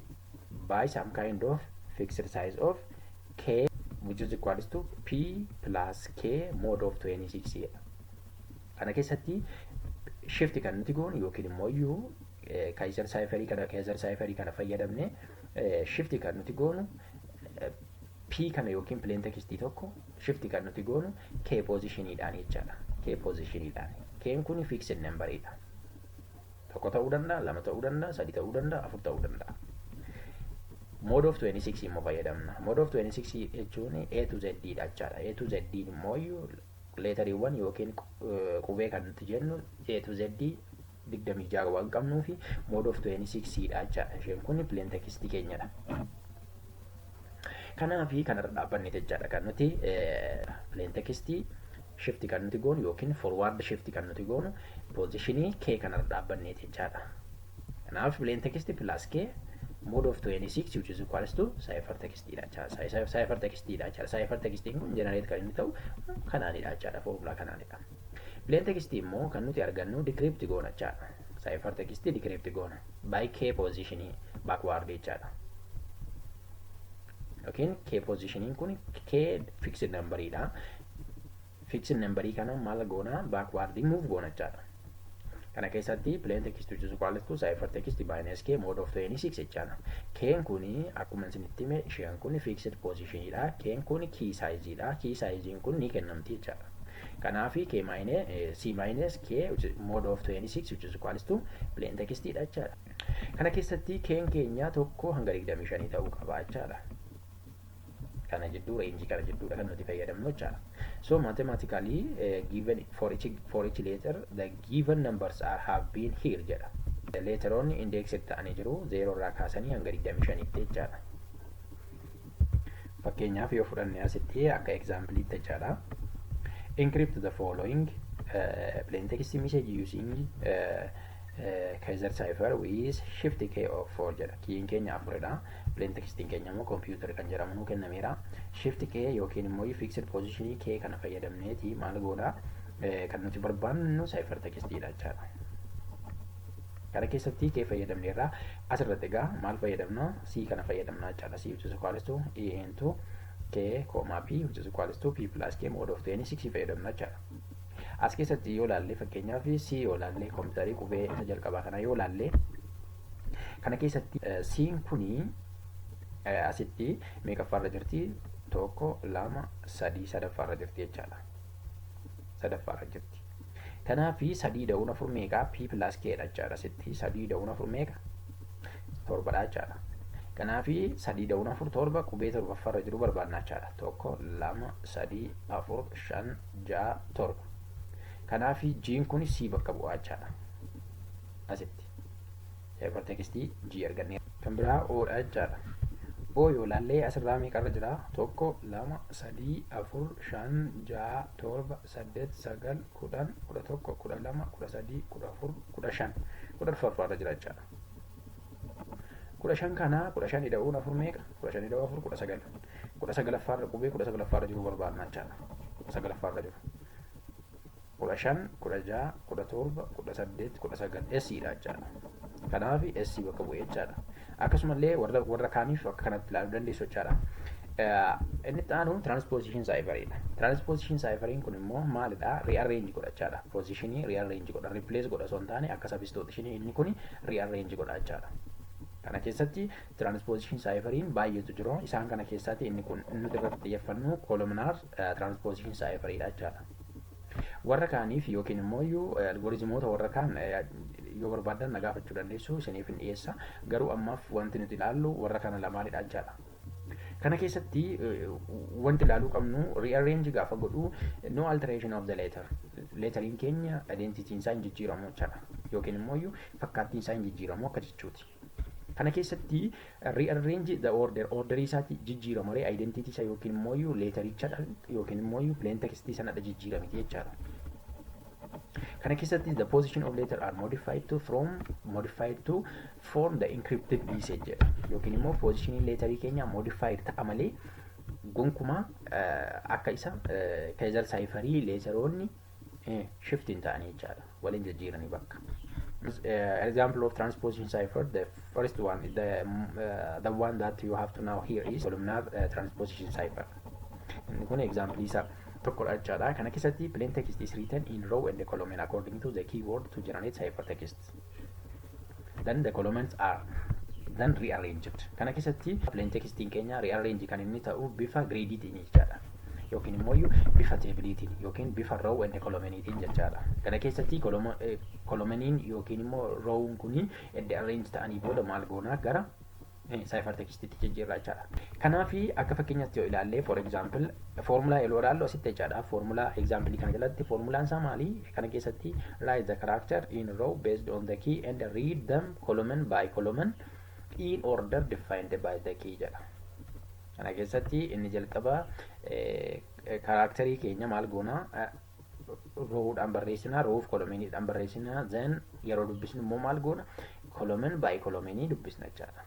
by some kind of fixed size of k which is equals to p plus k mod of 26 jedha. Kana keessatti shift kan nuti goonu yookiin immoo iyyuu Caesar cipherii kana fayyadamne shift kan nuti goonu p kana yookiin plain text tokko shift kan nuti goonu k positioniidhaan jechaadha. K positioniidhaan. K'n kun fixed numberidha. Tokko ta'uu danda'a, lama ta'uu danda'a, sadi ta'uu danda'a, afur ta'uu danda'a. Mod of 26 immoo fayyadamna. Mod of 26 jechuun A to Z dha jechaadha. A to Z immoo letteriiwwan yookiin qubee kan nuti jennu A to Z 26 waan qabnuu fi mod of 26 dha jechaadha. Isheen kun plain text keenyadha. Kanaafi kanarra dhaabbanne jechaadha kan nuti plain text shift kan nuti goonu yookiin forward shift kan nuti goonu positionii k kanarra dhaabbanne jechaadha. Kanaaf plain text plus k mod of 26 which is equals to cipher text dha jechaadha. Cipher text dha jechaadha. Cipher text kun generate kan inni ta'u kanaanidha jechaadha. Formula kanaanidha. Plain text immoo kan nuti argannu decrypt goona jechaadha. Cipher text decrypt goona by k positionii backward jechaadha. Yookiin k positioniin kun k fixed numberidha. Fixed numberii kana maal goona? Backward move goona jechaadha. Kana keessatti plain text which is equal to cipher text minus k mod of 26 jechaadha. K'n kuni akkuma isinitti hime, isheen kun fixed positionidha. K'n kun key size dha. Key size kun ni kennamti jechaadha. Kanaaf k minus c minus k mod of 26 which is equal to plain text dha jechaadha. Kana keessatti k'n keenya 1 hanga 25 ta'uu qaba jechaadha. Kana jidduu, rangeii kana jidduudha kan nuti fayyadamnu jechaadha. So mathematically given for each letter, the given numbers are have been here jedha. Letteroonni index ta'anii jiru, 0 irraa kaasanii hanga 25tti jechaadha. Fakkeenyaaf yoo fudhanne asitti akka exampleiitti jechaadha. Encrypt the following plain text message using Caesar cipher with shift key of 4 jedha. Keyin keenya afuridha. Plain textiin keenya immoo computer kan jedhamu nuu kennameera. Shift key yookiin immoo fixed position key kana fayyadamneeti maal goona? Kan nuti barbaannu cipher textiidha jechaadha. Kana keessatti key fayyadamneerra. Asirratti egaa maal fayyadamna? C kana fayyadamna jechaadha. C which is equals to E into K comma P which is equals to P plus K mod of 26 fayyadamna jechaadha. As keessatti yoo laalle, fakkeenyaaf C yoo laalle, kompiitarii qubee isa jalqabaa kana yoo laalle, kana keessatti C'n kuni asitti meeqaffaarra jirti? Tokko, lama, sadii, sadaffaarra jirti jechaadha. Sadaffaarra jirti. Kanaafi sadii da'uun afur meeqa? P plus K dha jechaadha asitti. Sadii da'uun afur meeqa? Torbadha jechaadha. Kanaafi sadii da'uun afur torba, qubee torbaffaarra jiru barbaadna jechaadha. Tokko, lama, sadii, afur, shan, ja'a, torba. Kanaafi G'n kun C bakka bu'aa jechaadha. Asitti. Cipher textii G arganne. Kan biraa O dha jechaadha. O yoo laallee asirraa meeqarra jira? Tokko, lama, sadii, afur, shan, ja'a, torba, saddeet, sagal, 10, 11, 12, 13, 14, 15. 14ffaarra jira jechaadha. 15 kana, 15 ida'uun afur meeqa? 15 ida'uu afur 19. 19ffaarra, qubee 19ffaarra jiru barbaadna jechaadha. 19ffaarra jiru. 15, 16, 17, 18, 19, S dha jechaadha. Kanaaf S bakka bu'ee jechaadha. Akkasumallee warra kaaniif akka kanatti ilaaluu dandeessu jechaadha. Inni itti aanu transposition cipheriidha. Transposition cipheriin kun immoo maalidha? Rearrange godha jechaadha. Positionii rearrange godha. Replace godha osoo hin taane akka substitution inni kun rearrange godha jechaadha. Kana keessatti transposition cipheriin baay'eetu jiru. Isaan kana keessatti inni kun nuti irratti xiyyeeffannu columnar transposition cipheriidha jechaadha. Warra kaaniif yookiin immoo iyyuu algorithmoota warra kaan yoo barbaadan na gaafachuu dandeessu, isiniif hin dhiyeessa. Garuu ammaaf wanti nuti ilaallu warra kana lamaanidha jechaadha. Kana keessatti wanti ilaaluu qabnu, rearrange gaafa godhu no alteration of the letter. Letteriin keenya identityin isaa hin jijjiiramu jechaadha. Yookiin immoo iyyuu fakkaattiin isaa hin jijjiiramu akka jechuuti. Kana keessatti rearrange the order, orderii isaatti jijjiirama malee identity isaa yookiin immoo iyyuu letterichadha yookiin immoo iyyuu plain text sanadha jijjiiramiti jechaadha. Kana keessatti the position of letter are modified to form the encrypted message jedha. Yookiin immoo positionii letterii keenya modified ta'a malee gonkumaa akka isa Caesar cipherii letteroonni shift hin ta'anii jechaadha. Waliin jijjiiranii bakka. Example of transposition cipher, the first one, the one that you have to know here is columnar transposition cipher. Inni kun example isa tokkodha jechaadha. Kana keessatti plain text is written in row and column according to the keyword to generate cipher text. Then the columns are then rearranged. Kana keessatti plain textiin keenya rearrange kan inni ta'u bifa gridiitiin jechaadha. Yookiin immoo bifa tableiitiin yookiin bifa row and columniitiin jechaadha. Kana keessatti columniin yookiin immoo rowun kuni edda arrange ta'anii booda maal goonaa? Gara cipher textiitti jijjiirraa jechaadha. Kanaafi akka fakkeenyaatti yoo ilaalle, for example, formulaa yeroo ilaallu asitti jechaadha. Formulaa example kana jalatti formulaan isaa maali? Kana keessatti write the character in row based on the key and read them column by column in order defined by the key jedha. Kana keessatti inni jalqaba characterii keenya maal goonaa? Rowdhaan barreessinaa, rowf columniidhaan barreessinaa. Then yeroo dubbisnu immoo maal goona? Column by columnii dubbisna jechaadha.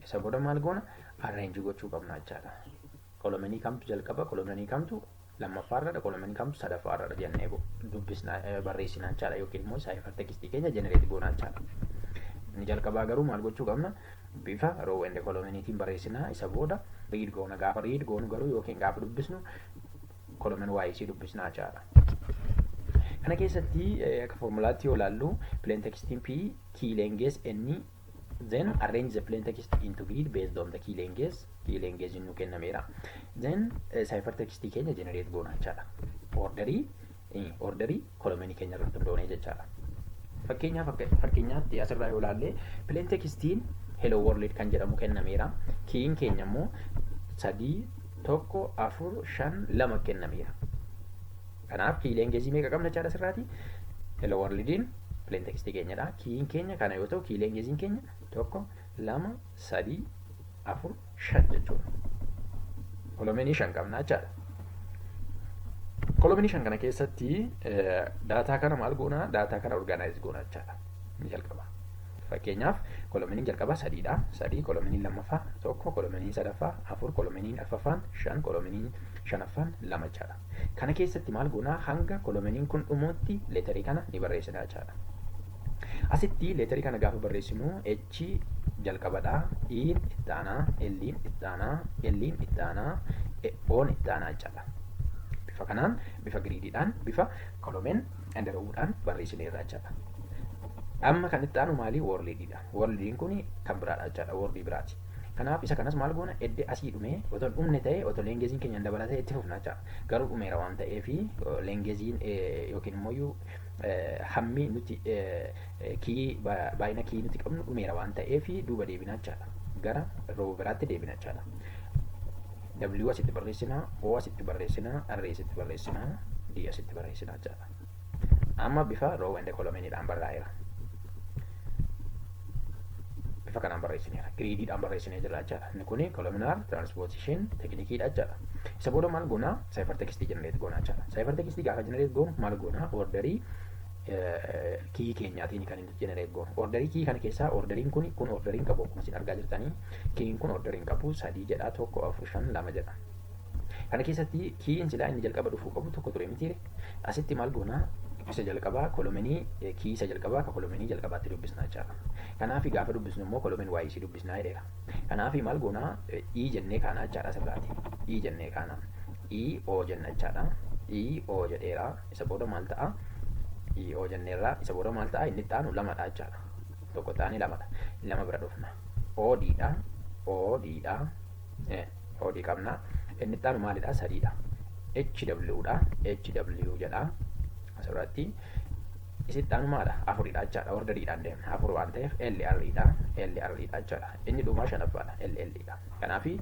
Isa booda maal goona? Arrange gochuu qabna jechaadha. Columnii kamtu jalqaba, columnii kamtu lammaffaarradha, columnii kamtu sadaffaarradha jennee dubbisna, barreessina jechaadha, yookiin immoo cipher textii keenya generate goona jechaadha. Inni jalqabaa garuu maal gochuu qabna? Bifa row and columniitiin barreessina. Isa booda read goona. Gaafa read goonu garuu yookiin gaafa dubbisnu column wise dubbisna jechaadha. Kana keessatti akka formulaatti yoo ilaallu, plain textiin P key length N, then arrange the plain text into grid based on the key length. Key length nu kennameera. Then cipher textii keenya generate goona jechaadha. Orderii columnii keenya irratti hundoonee jechaadha. Fakkeenyaaf, fakkeenyaatti asirraa yoo ilaalle, plain textiin hello world kan jedhamu kennameera. Keyin keenya immoo sadii, Tokko, afur, shan, lama kennameera. Kanaaf key lengthii meeqa qabna jechaadha asirraati? Hello worldiin plain textii keenyadha. Keyin keenya kana yoo ta'u, key lengthiin keenya tokko, lama, sadii, afur, shan jechuudha. Columnii shan qabna jechaadha. Columnii shan kana keessatti daataa kana maal goonaa? Daataa kana organize goona jechaadha. Ni jalqaba. Fakkeenyaaf, columniin jalqabaa sadiidha. Sadii, columniin lammaffaa tokko, columniin sadaffaa afur, columniin arfaffaan shan, columniin shanaffaan lama jechaadha. Kana keessatti maal goonaa? Hanga columniin kun dhumutti letterii kana ni barreessina jechaadha. Asitti letterii kana gaafa barreessinu, H jalqabadha. Iin itti aanaa, Liin itti aanaa, Liin itti aanaa, Oon itti aanaa jechaadha. Bifa kanaan, bifa gridiidhaan, bifa column and rowdhaan barreessineerra jechaadha. Amma kan itti aanu maali? Worldiidha. Worldiin kun kan biraadha jechaadha. Wordii biraati. Kanaaf isa kanas maal goona? Edde asii dhumee otoo dhumne ta'e, otoo lengthiin keenya dabalatee itti fufna jechaadha. Garuu dhumeera waan ta'eef, lengthiin yookiin immoo hammi nuti key, baay'ina key nuti qabnu dhumeera waan ta'eef, duuba deebina jechaadha. Gara row biraatti deebina jechaadha. W asitti barreessinaa, O asitti barreessinaa, R asitti barreessinaa, D asitti barreessinaa jechaadha. Amma bifa row and columniidhaan barraa'eera. Bifa kanaan barreessineera. Gridiidhaan barreessinee jira jechaadha. Inni kuni columnar transposition techniqueiidha jechaadha. Isa booda maal goonaa? Cipher textii generate goonaa jechaadha. Cipher textii gaafa generate goonu maal goonaa? Orderii key keenyaatiin kan inni generate goonu. Orderii key kana keessaa orderiin kun orderiin qabu, akkuma isin argaa jirtanii, keyin kun orderiin qabu. Sadii jedha, tokko, afur, shan, lama jedha. Kana keessatti keyin silaa inni jalqaba dhufuu qabu tokko ture mitiire? Asitti maal goonaa? Isa jalqabaa, columnii key isa jalqabaa ka columnii jalqabaatti dubbisnaa jechaadha. Kanaaf gaafa dubbisnu immoo column Y dubbisnaa jedheera. Kanaaf maal goonaa? E jennee kaanaa jechaadha asirraati. E jennee kaanaa. E O jenna jechaadha. E O jedheera. Isa booda maal ta'a? E O jenneerra. Isa booda maal ta'a? Inni itti aanu lamadha jechaadha. Tokko ta'anii lamadha. Lama bira dhufna. O D dha. O D dha. O D qabna. Inni itti aanu maalidha? Sadiidha. H W dha. H W jedha. Asirratti isitti aanu maadha? Afuridha jechaadha. Orderiidhaan deemna. Afur waan ta'eef L R dha. L R dha jechaadha. Inni dhumaa shanaffaadha. L L dha. Kanaafi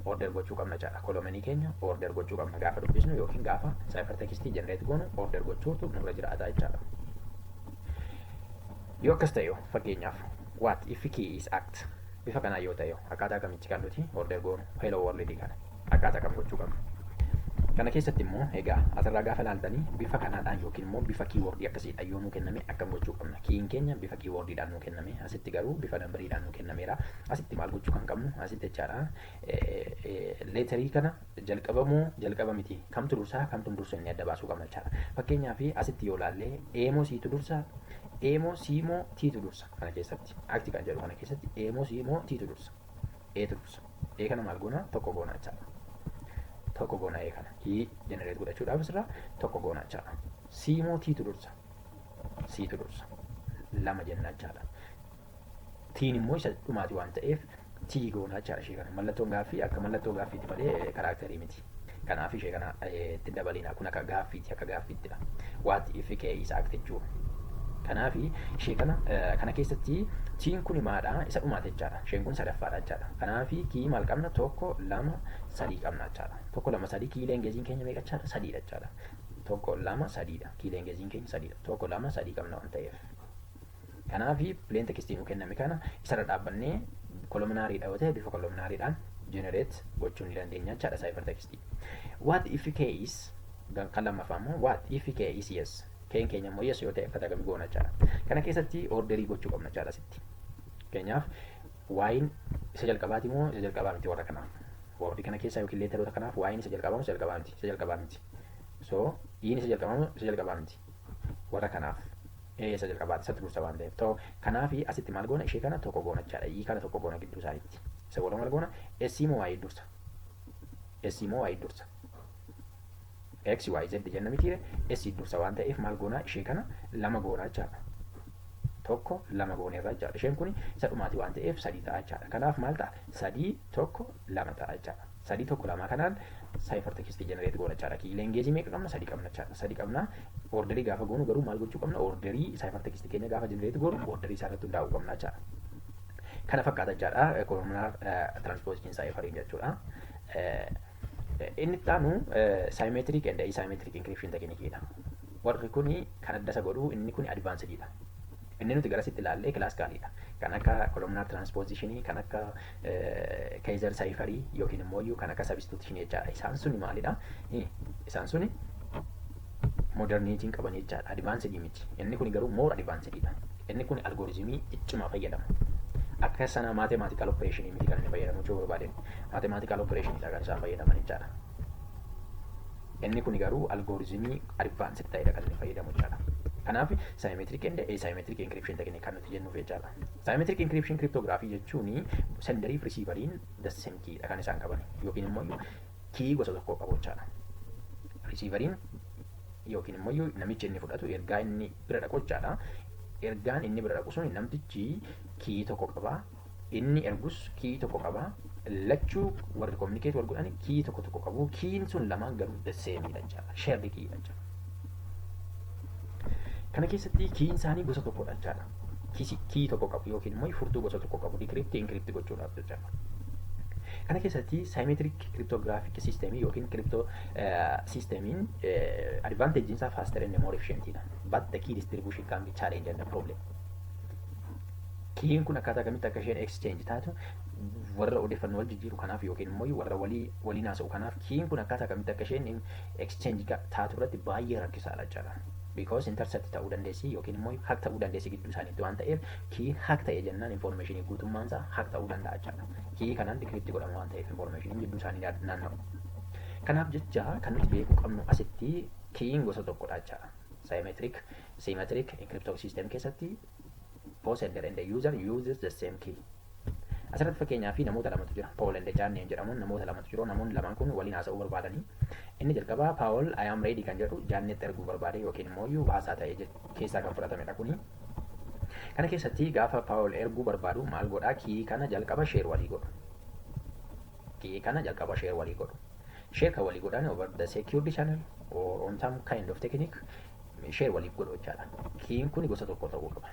order gochuu qabna jechaadha. Columnii keenya order gochuu qabna gaafa dubbisnu yookiin gaafa cipher textii generate goonu order gochuutu nurra jiraata jechaadha. Yoo akkas ta'e, fakkeenyaaf, what if key is act? Bifa kanaa yoo ta'e, akkaataa kamitti kan nuti order goonu? Hello world kana akkaataa kam gochuu qabna? Kana keessatti immoo egaa asirraa gaafa ilaaltanii, bifa kanaadhaan yookiin immoo bifa keywordii akkasiidhaan yoo nuu kenname akkam gochuu qabna? Keyin keenya bifa keywordiidhaan nuu kenname, asitti garuu bifa numberiidhaan nuu kennameera. Asitti maal gochuu kan qabnu asitti jechaadha? Letterii kana jalqabamoo jalqaba miti, kamtu dursaa, kamtu dursa inni adda baasuu qabna jechaadha. Fakkeenyaaf, asitti yoo ilaalle, A moo Ctu dursa? A moo C moo Ttu dursa? Kana keessatti, act kan jedhu kana keessatti, A moo C moo Ttu dursa? Atu dursa. A kana maal goona? Tokko goona jechaadha. Tokko goona. A kana key generate godhachuudhaaf asirraa tokko goona jechaadha. C moo Ttu dursa? Ctu dursa. Lama jenna jechaadha. Tiin immoo isa dhumaati waan ta'eef T goona jechaadha ishee kana. Mallattoon gaaffii akka mallattoo gaaffiiti malee characterii miti. Kanaaf ishee kana itti dabalina. Kun akka gaaffiiti, akka gaaffiittidha. What if key is act jechuudha. Kanaaf ishee kana keessatti Tiin kun maadha? Isa dhumaati jechaadha. Isheen kun sadaffaadha jechaadha. Kanaaf key maal qabna? Tokko, lama, sadii qabna jechaadha. Tokko, lama, sadii. Key lengthiin keenya meeqa jechaadha? Sadiidha jechaadha. Tokko, lama, sadiidha. Key lengthiin keenya sadiidha. Tokko, lama, sadii qabna waan ta'eef. Kanaaf plain textii nu kenname kana isarra dhaabbannee, columnariidha yoo ta'e, bifa columnariidhaan generate gochuu ni dandeenya jechaadha cipher textii. What if key is, kan lammaffaa immoo, what if key is yes? Keyin keenya immoo yes yoo ta'e akkata kamii goona jechaadha. Kana keessatti orderii gochuu qabna jechaadha asitti. Fakkeenyaaf, Yin isa jalqabaati moo isa jalqabaa miti warra kanaaf? Wordii kana keessaa yookiin letteroota kanaaf Yin isa jalqabaa moo isa jalqabaa miti? Isa jalqabaa miti. So Iin isa jalqabaa moo isa jalqabaa miti? Warra kanaaf isa jalqabaati, isatti dursa waan ta'eef. Ta'u kanaafi asitti maal goona? Ishee kana tokko goona jechaadha. I kana tokko goona gidduu isaaniitti. Isa booda maal goona? S moo Y dursa? S moo Y dursa? X, Y, Z jenna mitiire? S dursa waan ta'eef maal goona? Ishee kana lama goona jechaadha. Tokko, lama gooneerra jechaadha. Isheen kun isa dhumaati waan ta'eef sadii ta'a jechaadha. Kanaaf maal ta'a? Sadii, tokko, lama ta'a jechaadha. Sadii, tokko, lama kanaan cipher textii generate goona jechaadha. Key lengthii meeqa qabna? Sadii qabna jechaadha. Sadii qabna. Orderii gaafa goonu garuu maal gochuu qabna? Orderii cipher textii keenya gaafa generate goonu orderii isaa irratti hundaa'uu qabna jechaadha. Kana fakkaata jechaadha. Columnar transposition cipheriin jechuudha. Inni itti aanu symmetric and asymmetric encryption techniqueidha. Warri kuni kan adda isa godhu inni kuni advancedidha. Inni nuti garasitti ilaallee classicalidha. Kan akka columnar transpositionii, kan akka Caesar cipherii yookiin immoo kan akka substitutionii jechaadha. Isaan suni maalidha? Isaan suni moderniitiin qaban jechaadha. Advanced miti. Inni kun garuu more advancedidha. Inni kun algorithmii ciccimaa fayyadama. Akka sana mathematical operationii miti kan inni fayyadamu jechuu barbaadeen. Mathematical operationii kan isaan fayyadaman jechaadha. Inni kun garuu algorithmii advanced ta'edha kan inni fayyadamu jechaadha. Kanaaf symmetric and asymmetric encryption technique kan nuti jennuuf jechaadha. Symmetric encryption cryptography jechuun senderii fi receiveriin the same key dha kan isaan qaban yookiin immoo key gosa tokko qabu jechaadha. Receiveriin yookiin immoo namichi inni fudhatu ergaa inni bira dhaqu jechaadha. Ergaan inni bira dhaqu sun namtichi key tokko qaba. Inni ergus key tokko qaba. Lachuu warri communicate wal godhan key tokko tokko qabu. Keyin sun lamaan garuu the same dha jechaadha. Shared key dha jechaadha. Kana keessatti keyin isaanii gosa tokkodha jechaadha. Key tokko qabu yookiin immoo furtuu gosa tokko qabu decrypt encrypt gochuudhaaf jechaadha. Kana keessatti symmetric cryptographic system yookiin crypto systemiin advantage isaa faster and more efficient dha. But the key distribution can be challenge and a problem. Keyin kun akkaataa kamitti akka isheen exchange taatu warra odeeffannoo wal jijjiiru kanaaf yookiin immoo warra walii waliin haasa'u kanaaf keyin kun akkaataa kamitti akka isheen exchange taatu irratti baay'ee rakkisaadha jechaadha. Because intercept ta'uu dandeessi yookiin immoo hack ta'uu dandeessi gidduu isaaniitti waan ta'eef, key hack ta'e jennaan informationii guutummaan isaa hack ta'uu danda'a jechaadha. Key kanaan decrypt godhama waan ta'eef informationiin gidduu isaanii naanna'u. Kanaaf jecha kan nuti beekuu qabnu asitti keyin gosa tokkodha jechaadha. Symmetric encryption system keessatti both sender and the user uses the same key. Asirratti fakkeenyaa fi namoota lamatu jira. Paul and Janneen jedhamuun namoota lamatu jiru. Namoonni lamaan kun waliin haasa'uu barbaadanii. Inni jalqabaa Paul "I am ready" kan jedhu Jaannetti erguu barbaade yookiin immoo iyyuu haasaa ta'e keessaa kan fudhatamedha kuni. Kana keessatti gaafa Paul erguu barbaadu maal godhaa? Key kana jalqaba share walii godhu. Key kana jalqaba share walii godhu. Share kan walii godhan over the secured channel or on some kind of technique share waliif godhu jechaadha. Keyin kun gosa tokko ta'uu qaba.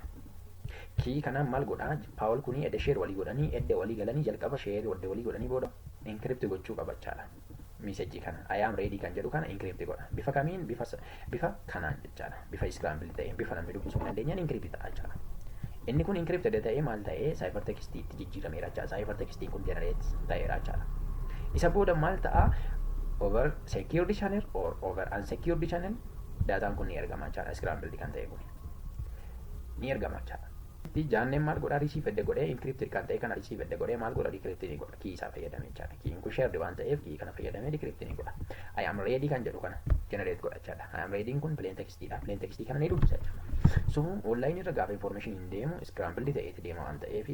Key kanaan maal godhaa? Paul kuni edda share walii godhanii, edda walii galanii, jalqaba share edda walii godhanii booda encrypt gochuu qaba jechaadha. Messageii kana "I am ready" kan jedhu kana encrypt godha. Bifa kamiin? Bifa kanaan jechaadha. Bifa scramble ta'een, bifa namni dubbisuu hin dandeenyeen encrypt ta'a jechaadha. Inni kun encrypted ta'ee maal ta'ee cipher text itti jijjiirameera jechaadha. Cipher textiin kun generate ta'eera jechaadha. Isa booda maal ta'a? Over secured channel or over unsecured channel daataan kun ni ergama jechaadha. Scrambled kan ta'e kun ni ergama jechaadha. Jaanneen maal godhaa? Receive edda godhee, encrypted kan ta'e kana receive edda godhee maal godha? Decrypt ni godha, key isaa fayyadamee jechaadha. Keyin kun shared waan ta'eef key kana fayyadamee decrypt ni godha. "I am ready" kan jedhu kana generate godha jechaadha. "I am ready" kun plain textiidha. Plain textii kana ni dubbisa jechaadha. So online irra gaafa information hin deemu scrambled ta'eeti deema waan ta'eef,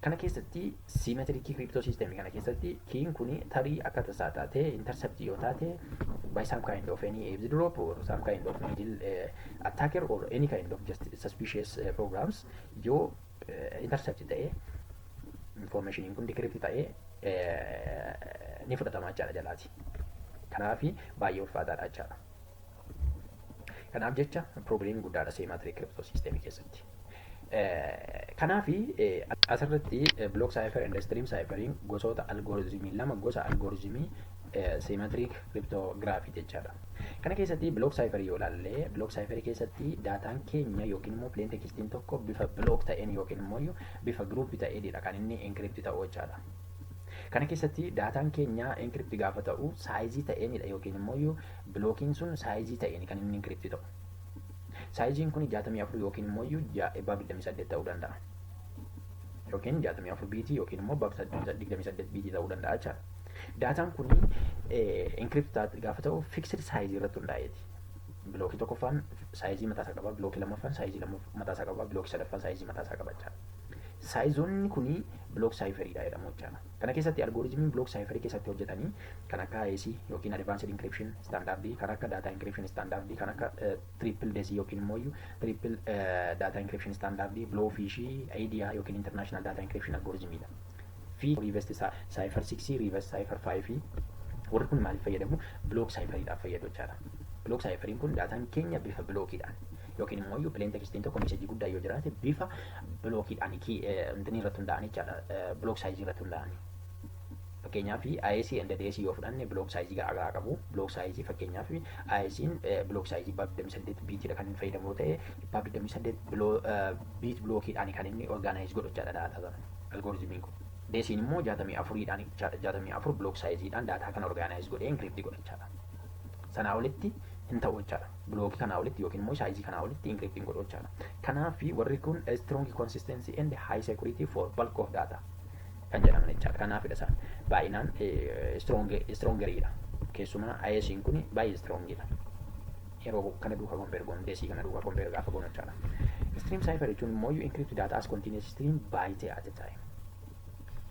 kana keessatti symmetric crypto system kana keessatti keyin kun tarii akka tasaa taatee intercept yoo taate by some kind of any eavesdrop or some kind of middle attacker or any kind of just suspicious programs yoo intercept ta'e, informationiin kun decrypt ta'ee ni fudhatama jechaadha jalaati. Kanaaf baay'ee ulfaataadha jechaadha. Kanaaf jecha problemii guddaadha symmetric crypto system keessatti. Kanaaf asirratti block cipher and stream cipheriin gosoota algorithmii lama, gosa algorithmii symmetric cryptography jechaadha. Kana keessatti block cipher yoo ilaalle, block cipher keessatti daataan keenya yookiin immoo plain textiin tokko bifa block ta'een yookiin immoo bifa group ta'eenidha kan inni encrypt ta'u jechaadha. Kana keessatti daataan keenya encrypt gaafa ta'u sizeii ta'eenidha yookiin immoo blockiin sun sizeii ta'een kan inni encrypt ta'u. Sizeiin kun 64 yookiin immoo 28 ta'uu danda'a. Yookiin 64 bitii yookiin immoo 28 bitii ta'uu danda'a jechaadha. Daataan kun encrypt gaafa ta'u fixed sizeii irratti hundaa'eeti. Blockii tokkoffaan sizeii mataasaa qaba, blockii lammaffaan sizeii mataasaa qaba, blockii sadaffaan sizeii mataasaa qaba jechaadha. Sizeoonni kuni block cipheriidha jedhamu jechaadha. Kana keessatti algorithmiin block cipherii keessatti hojjetanii kan akka AES yookiin Advanced Encryption Standard, kan akka Data Encryption Standard, kan akka Triple DES yookiin immoo Triple Data Encryption Standard, Blowfish, IDEA yookiin International Data Encryption Algorithmiidha. Fi Rivest Cipher 6, Rivest Cipher 5, warri kun maaliif fayyadamu? Block cipheriidhaaf fayyadu jechaadha. Block cipheriin kun daataan keenya bifa blockiidhaan yookiin immoo iyyuu plain textiin tokko messageii guddaa yoo jiraate bifa blockiidhaan intini irratti hundaa'anii jechaadha. Block sizeii irratti hundaa'anii. Fakkeenyaaf Fakkeenyaaf, AES and DES yoo fudhanne block size garaagaraa qabu. Block size, fakkeenyaaf, AES'n block size 128 bitiidha kan inni fayyadamu ta'e, 128 bit blockiidhaan kan inni organize godhu jechaadha daataa sana algorithmiin kun. DES'n immoo 64dhaan, 64 block sizeiidhaan daataa kana organize godhee encrypt godha jechaadha. Sanaa olitti hin ta'u jechaadha. Blockii kanaa olitti yookiin immoo sizeii kanaa olitti encrypt hin godhu jechaadha. Kanaaf warri kun strong consistency and high security for bulk of data kan jedhaman jechaadha. Kanaafidha isaan baay'inaan strongeriidha. Keessumaa AES'n kun baay'ee strongidha. Yeroo kana duukaa compare goonu, DESii kana duukaa compare gaafa goonu jechaadha. Stream cipher jechuun immoo you encrypt data as continuous stream byte at a time.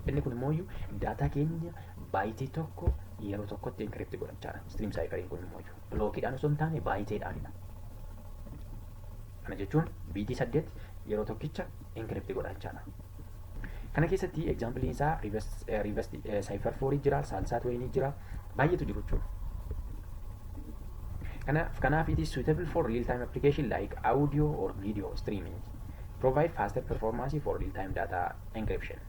Inni kun immoo daataa keenya byteii tokko yeroo tokkotti encrypt godha jechaadha. Stream cipheriin kun immoo blockiidhaan osoo hin taane byteiidhaanidha. Kana jechuun bitii 8 yeroo tokkicha encrypt godha jechaadha. Kana keessatti exampleiin isaa Rivest cipher fourii jira, Salsa twentyi jira, baay'eetu jiru jechuudha. Kanaaf it is suitable for real time application like audio or video streaming. Provide faster performance for real time data encryption.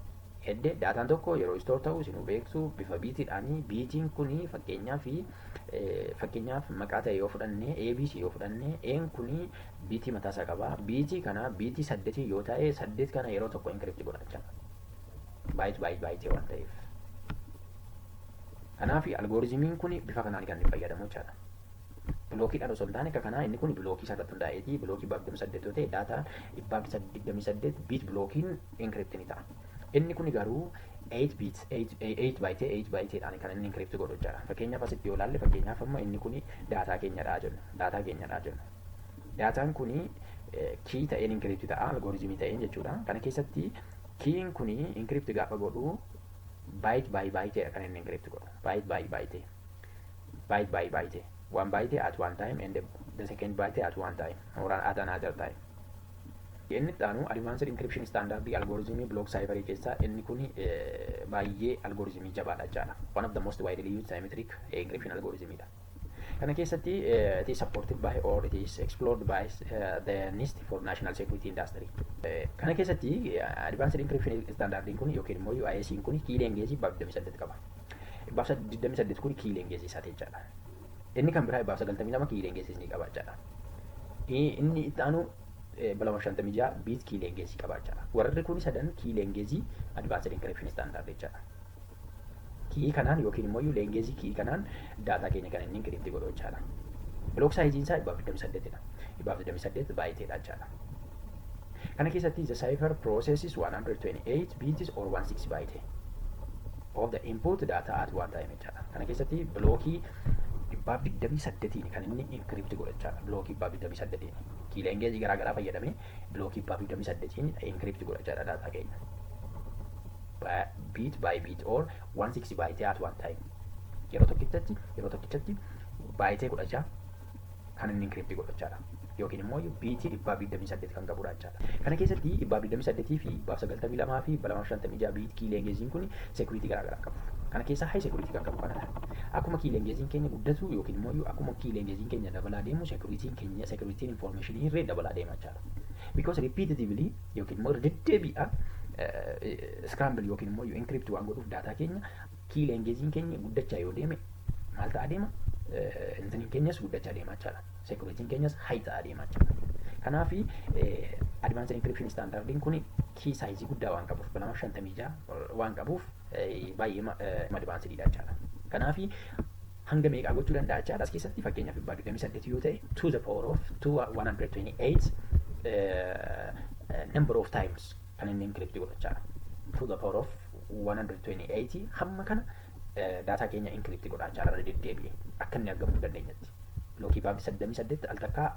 Edde daataan tokko yeroo store ta'u isinuu beektu bifa bitiidhaanii. Bitiin kuni fakkeenyaaf maqaa ta'e yoo fudhanne, ABC yoo fudhanne, A'n kuni bitii mataasaa qaba. Bitii kana bitii 8 yoo ta'e, 8 kana yeroo tokko encrypt godha jechaadha. Byte byte byte waan ta'eef. Kanaaf algorithmiin kun bifa kanaan kan inni fayyadamu jechaadha. Blockiidhaan osoo hin taane akka kanaa, inni kun blockii isarratti hundaa'eeti. Blockii 28 yoo ta'e, daataan 128 bit blockiin encrypt ni ta'a. Inni kun garuu 8 bit, 8 byte, 8 byteedhaan kan inni encrypt godhu jechaadha. Fakkeenyaaf asitti yoo ilaalle, fakkeenyaaf amma inni kun daataa keenyadha jennu. Daataa keenyadha jennu. Daataan kun key ta'een encrypt ta'a, algorithmii ta'een jechuudha. Kana keessatti keyin kun encrypt gaafa godhu byte by byteedha kan inni encrypt godhu. Byte by byte. Byte by byte. One byte at one time and the second byte at one time or at another time. Inni itti aanu Advanced Encryption Standard algorithmii block cipher keessaa inni kun baay'ee algorithmii jabaadha jechaadha. One of the most widely used symmetric encryption algorithmidha. Kana keessatti it is supported by or it is explored by the NIST for national security industry. Kana keessatti Advanced Encryption Standard kun yookiin immoo AES kun key length 128 qaba. 128 kun key length isaati jechaadha. Inni kan biraa 192 key length ni qaba jechaadha. Inni itti aanu 256 bit key length qaba jechaadha. Warri kun sadan key length Advanced Encryption Standard jechaadha. Key kanaan yookiin immoo length key kanaan daataa keenya kan inni encrypt godhu jechaadha. Block sizeiin isaa 128dha. 128 byteiidha jechaadha. Kana keessatti the cipher processes 128 bits or 16 byte of the input data at one time jechaadha. Kana keessatti blockii 128n kan inni encrypt godhu jechaadha. Blockii 128n. Key length garaa garaa fayyadamee blockii 128n encrypt godha jechaadha daataa keenya. Bit by bit or 16 byte at one time. Yeroo tokkichatti byte 16 kan inni encrypt godhu jechaadha. Yookiin immoo bitii 128 kan qabudha jechaadha. Kana keessatti 128 fi 192 fi 256 bit key lengthiin kun security garaa garaa qabu. Kana keessaa high security kan qabu kanadha. Akkuma key lengthiin keenya guddatu yookiin immoo akkuma key lengthiin keenya dabalaa deemu, securityn keenya, securityn informationii irree dabalaa deema jechaadha. Because repetitively yookiin immoo deddeebiidhaan scramble yookiin immoo encrypt waan godhuuf daataa keenya, key lengthiin keenya guddachaa yoo deeme maal ta'a deema? Intiniin keenyas guddachaa deema jechaadha. Securityn keenyas high ta'aa deema jechaadha. Kanaaf Advanced Encryption Standardiin kun key sizeii guddaa waan qabuuf, 256 waan qabuuf, baay'ee advancedidha jechaadha. Kanaaf hanga meeqaa gochuu danda'a jechaadha? As keessatti fakkeenyaaf 128 yoo ta'e, to the power of 128 number of times kan inni encrypt godhu jechaadha. To the power of 128 hamma kana daataa keenya encrypt godha jechaadha, irra deddeebi'ee akka inni argamuu hin dandeenyetti. Blockii 88 al takkaa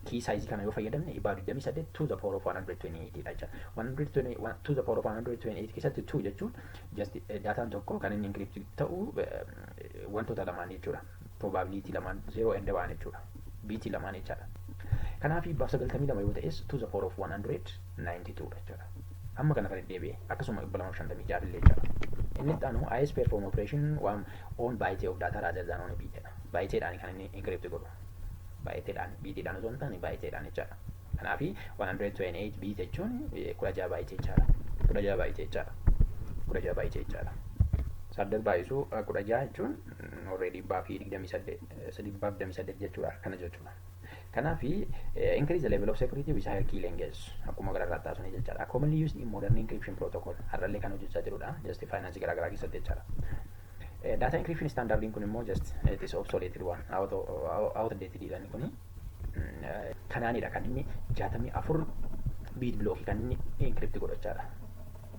key sizeii kana yoo fayyadamne, 128 to the power of 128 dha jechaadha. 120 to the power of 128 keessatti 2 jechuun just daataan tokko kan inni encrypt ta'u wantoota lamaan jechuudha. Probability lamaan, 0 and 1 jechuudha. Bitii lamaan jechaadha. Kanaaf 192 yoo ta'es to the power of 192 dha jechuudha. Amma kana irra deddeebi'ee akkasuma 256 illee jechaadha. Inni itti aanu AES perform operation one on byte of data rather than on a bit jedha. Byteedhaan kan inni encrypt godhu. Byteedhaan, bitiidhaan osoo hin taane byteedhaan jechaadha. Kanaaf 128 bit jechuun 16 byte jechaadha. 16 byte jechaadha. 16 baay'isee jechaadha. 8 baay'isuu 16 jechuun already 128, 128 jechuudha, kana jechuudha. Kanaaf increase the level of security with higher key length akkuma gararraa taasisanii jechaadha. Commonly used in modern encryption protocol, har'allee kan hojjechaa jirudha. Just finance garaagaraa keessatti jechaadha. Data encryption standardiin kun immoo just it is obsoleted one, outdated dha inni kuni. Kanaanidha kan inni 64 bit blockii kan inni encrypt godhachaadha.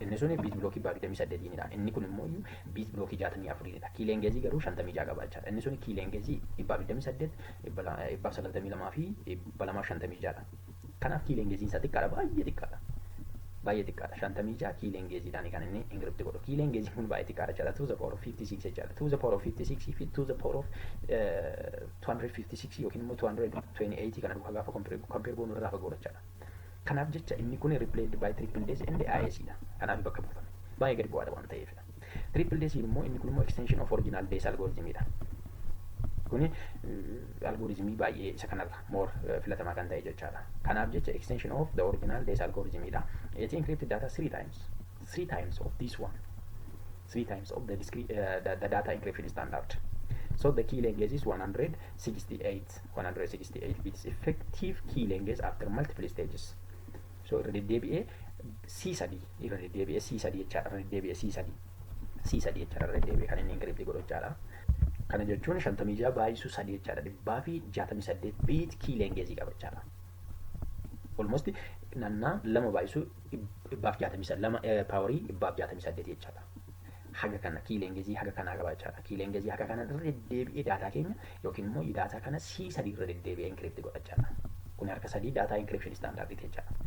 Inni suni bit blockii 28dha. Inni kun immoo bit blockii 64dha. Key lengthii garuu 56 qaba jechaadha. Inni suni key lengthii 128, 192 fi 256dha. Kanaaf key lengthiin isaa xiqqaadha, baay'ee xiqqaadha. Baay'ee xiqqaadha. 56 key lengthiidhaan kan inni encrypt godhu. Key lengthiin kun baay'ee xiqqaadha jechaadha. To the power of 56 jechaadha. To the power of 56 fi to the power of 256 yookiin immoo 228 kana duukaa gaafa compare goonu irraa fagoo jechaadha. Kanaaf jecha inni kun replaced by triple DES and AES dha. Kanaaf bakka buufame. Baay'ee gadi bu'aadha waan ta'eefidha. Triple DES immoo, inni kun immoo extension of original DES algorithm dha. Kuni algorithmii baay'ee isa kanarra more filatamaa kan ta'e jechaadha. Kanaaf jecha extension of the original DES algorithm dha. It encrypted data three times. Three times of this one. Three times of the, discrete, the data encryption standard. So the key length is 168, 168 bits effective key length after multiple stages. So irra deddeebi'ee C3, irra deddeebi'ee C3 jechaadha, irra deddeebi'ee C3, C3 jechaadha, irra deddeebi'ee kan inni encrypt godhu jechaadha. Kana jechuun 56 baay'isuu 3 jechaadha, 168 bit key length qaba jechaadha. Almost naannaa 2 baay'isuu 168, 2 powerii 168 jechaadha. Haga kana key lengthii haga kanaa qaba jechaadha. Key lengthii haga kana irra deddeebi'ee daataa keenya yookiin immoo daataa kana C3 irra deddeebi'ee encrypt godha jechaadha. Kun harka sadii data encryption standard jechaadha.